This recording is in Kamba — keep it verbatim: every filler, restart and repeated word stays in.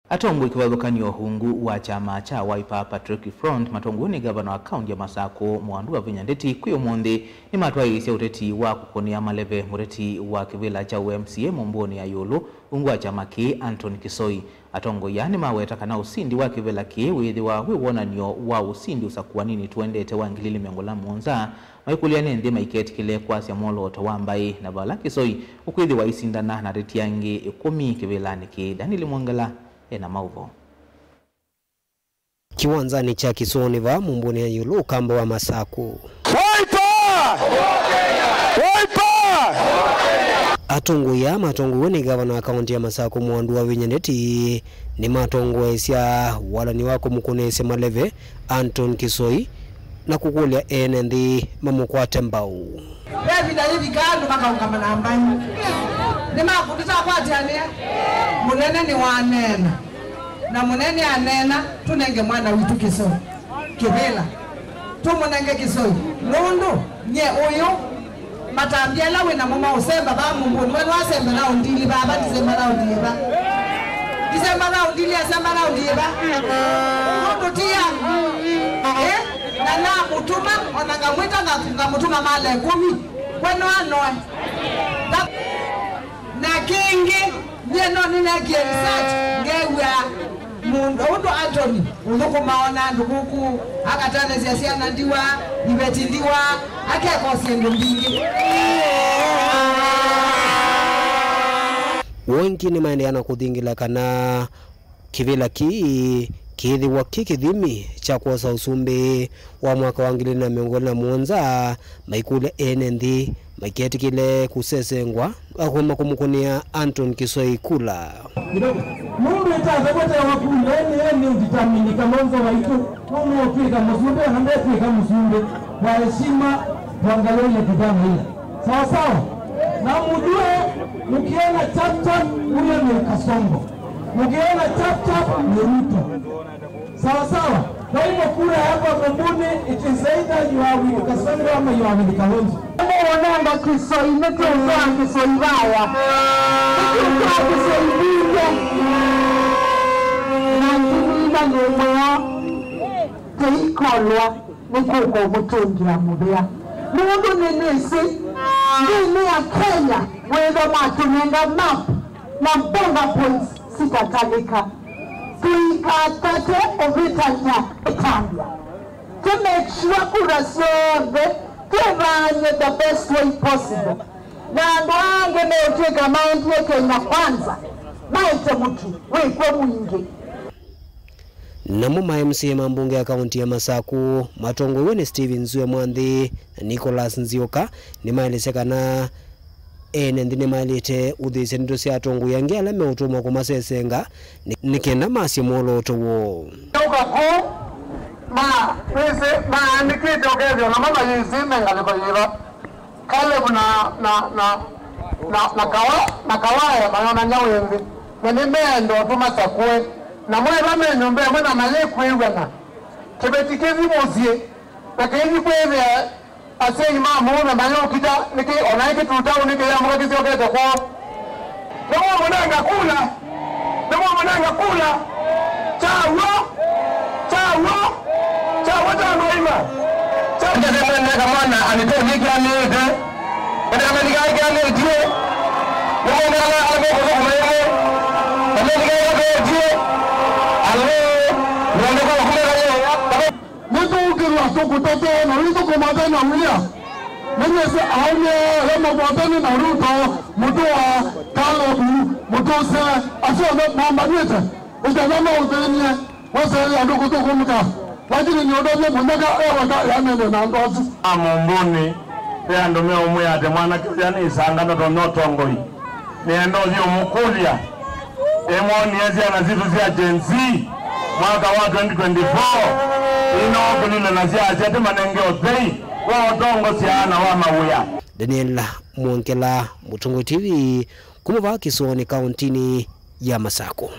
Atongoi kĩvathũkany'o ungu wa kyama kya Wiper Patriotic Front, matongoew'e nĩ ngavana wa kaunti ya Masakũ, Mwandu Wavinya Ndeti, kwĩ ũmũnthĩ nĩmatwaĩĩsye ũteti wa kũkũnĩa maleve mũteti wa kĩvĩla kya U M C A mũmbũnĩ ya ĩũlũ ungu wa kyama kĩĩ, Anton Kisoi. Atongoi aa nĩmaweta kana ũsindi wa kĩvĩla kĩĩ wĩĩthĩwa wĩ wonany'o wa ũsindi ũsakũaninĩ tũendete wa ngili ilĩ mĩongo ĩlĩ na mũonza, maikũlya nĩ nthĩ maiketĩkĩle kwasya mwolooto wa mbaĩ, na vala Kisoi ũkwĩthĩwa aisindana na ateti angĩ ĩkũmi kĩvĩlanĩ kĩĩ. Daniel Mwongela ena maũvoo. Kĩwanzanĩ kya Kĩsũnĩ vaa mũmbũnĩ ya ĩũlũ ũkamba wa Masakũ. Wiper! Wiper! Atongoi aa matongoew'e nĩ ngavana wa kaunti ya Masakũ, Mwandu Wavinya Ndeti, nĩmatongoesya walany'o wa kũmũkũnĩĩsya maleve Anton Kisoi na kũkũlya ene nthĩ mamũkwate mbau. Ve ĩvinda yĩvikaa andũ makaũngama na mbaĩ. Nĩmakũtũtakwatĩanĩa. Mũnene nĩwaneena. Na mũnene aneena, tũnenge mwana witũ Kisoi. Kĩvĩla. Tũmũnenge Kisoi. Nũndũ, nyie ũyũ, matambya ala wĩ namo ma ũsemba vaa mũmbũnĩ, we nĩwasemba raundi ilĩ vaa, va Disemba raundi ĩva? Disemba raundi ilĩ, asemba raundi ĩva? Nũndũ ti ya. Eh? Na namũtũma, ona ngamwĩta nga-, ngamũtũma mala ĩkũmi. We nĩwanoe. Nga-, Na kĩngĩ, nyie no nĩneekie research, ngeew'a mũndũ ũndũ Anthony ũthũkũmaa ona andũ kũkũ, akatanĩsya syana ndiwa, iveti ndiwa, akeka syĩndũ mbingĩ. Ũngĩ nĩmaendeea na kũthingĩla kana kĩvĩla kĩĩ kĩĩthĩwa kĩ kĩthimi kya kwosa ũsumbĩ wa mwaka wa ngili ilĩ na mĩongo ĩlĩ na mũonza, maikũlya ene nthĩ maiketĩkĩle kũsesengwa akũma kũmũkũnĩa Anton Kisoi kula. Nũndũ ĩtatavũtewa kula ene nĩ ũditamini Kalonzo waitũ nũmũũtw'ĩka mũsumbĩ kana ndetw'ĩka mũsumbĩ. Kwa heshima, tuangalie ile kijana ile. Sawa sawa? Na mjue, ukiona chap chap, huyo ni Kasongo. Ukiona chap chap, ni Ruto. Sawa sawa? Kwa hivyo kura yako Mumbuni, it is either you are with Kasongo ama you are with Kalonzo. Wonanga Kisoi, nĩtũtwaa Kisoi vaya. Nĩtũtwaa Kisoi vinge. Na nginya nĩ mweo, teikolwa. Nĩkũka ũmũtũngĩa mũvea. Nũndũ nĩnĩsĩ, nthĩnĩ ya Kenya, wĩthwa matũnenga map na border points sitatalĩka. Tũikatate ũvĩtany'a ĩtambya. Tũ make sure kura syonthe twĩvaany'e the best way possible. Na andũ angĩ meũtw'ĩka maendie Kenya Kwanza, maete mũtu wĩkw'o mwingĩ. Namo ma M C A ma mbunge ya kaunti ya Masakũ matongoew'e nĩ Stephen Zue Mwanthi na Nicholas Nzioka nĩmaelesya kana ene nthĩ nĩmaĩlĩte ũthĩĩsya ndeto sya atongoi angĩ ala meũtũmwa kũmasesenga nĩ, nĩ kenda masye mwolooto woo. Ũka kũu, ma, wĩsĩ, maandĩkĩte ũkethĩwa namo mayĩsĩ me ngalĩko yĩva. Caleb na, na, na, na, na Kawa-, na Kawaya mayonany'a wĩthĩ, na nĩmeenda ũtũ masakũe, na mweva me nyũmba ĩmwe na mayĩkwĩw'ana. Kĩveti kĩthi mũsyĩ, na kĩithi kwĩthĩa asyai ma mũũme mayũkita, nĩkĩ o naĩ kĩtutaũ nĩkĩyamũka kĩsyokete kwoo. Nĩmũmũnenga kula. Nĩmũmũnenga kula. Kyaw'o. Kyaw'o. Kyaw'o kya maima. Kya- Nĩnenga mwana anĩtonyĩkĩanĩte. Nĩnenga nĩkĩanĩtie. Nĩmũmũnenga ala mekũthũkũma ĩmwe. Na nĩnenga. Alo. Nĩnenga kula. Nĩtũũkĩlwa tũkũtetee na wĩthũkũma tena wĩa. Nĩnyĩsĩ aũme ala makwatene na Ruto, mũtũa, Kalebu, mũtũse, asu onthe mambanĩte, ĩkenda maũthĩny'e, maseũvye andũ kũthũkũmĩka. Lakini nĩũndũ nĩ mũnyaka eweka yanene na andũ asu. A Mũmbũnĩ, ve andũ meũmwĩa atĩ mwanake ũya nĩ ĩsanga ndoto nĩ ũtongoi. Nĩenda ũthi ũmũkũlya, ĩmwonie syana sitũ sya Gen Z mwaka wa twenty twenty-four, inookũlile na syasya tĩmanenge ũthei wa ũtongosya ana wa mawĩa. Daniel Mwongela, Mũtongoi T V, kuma vaa Kĩsũanĩ, kaũntĩnĩ ya Masakũ.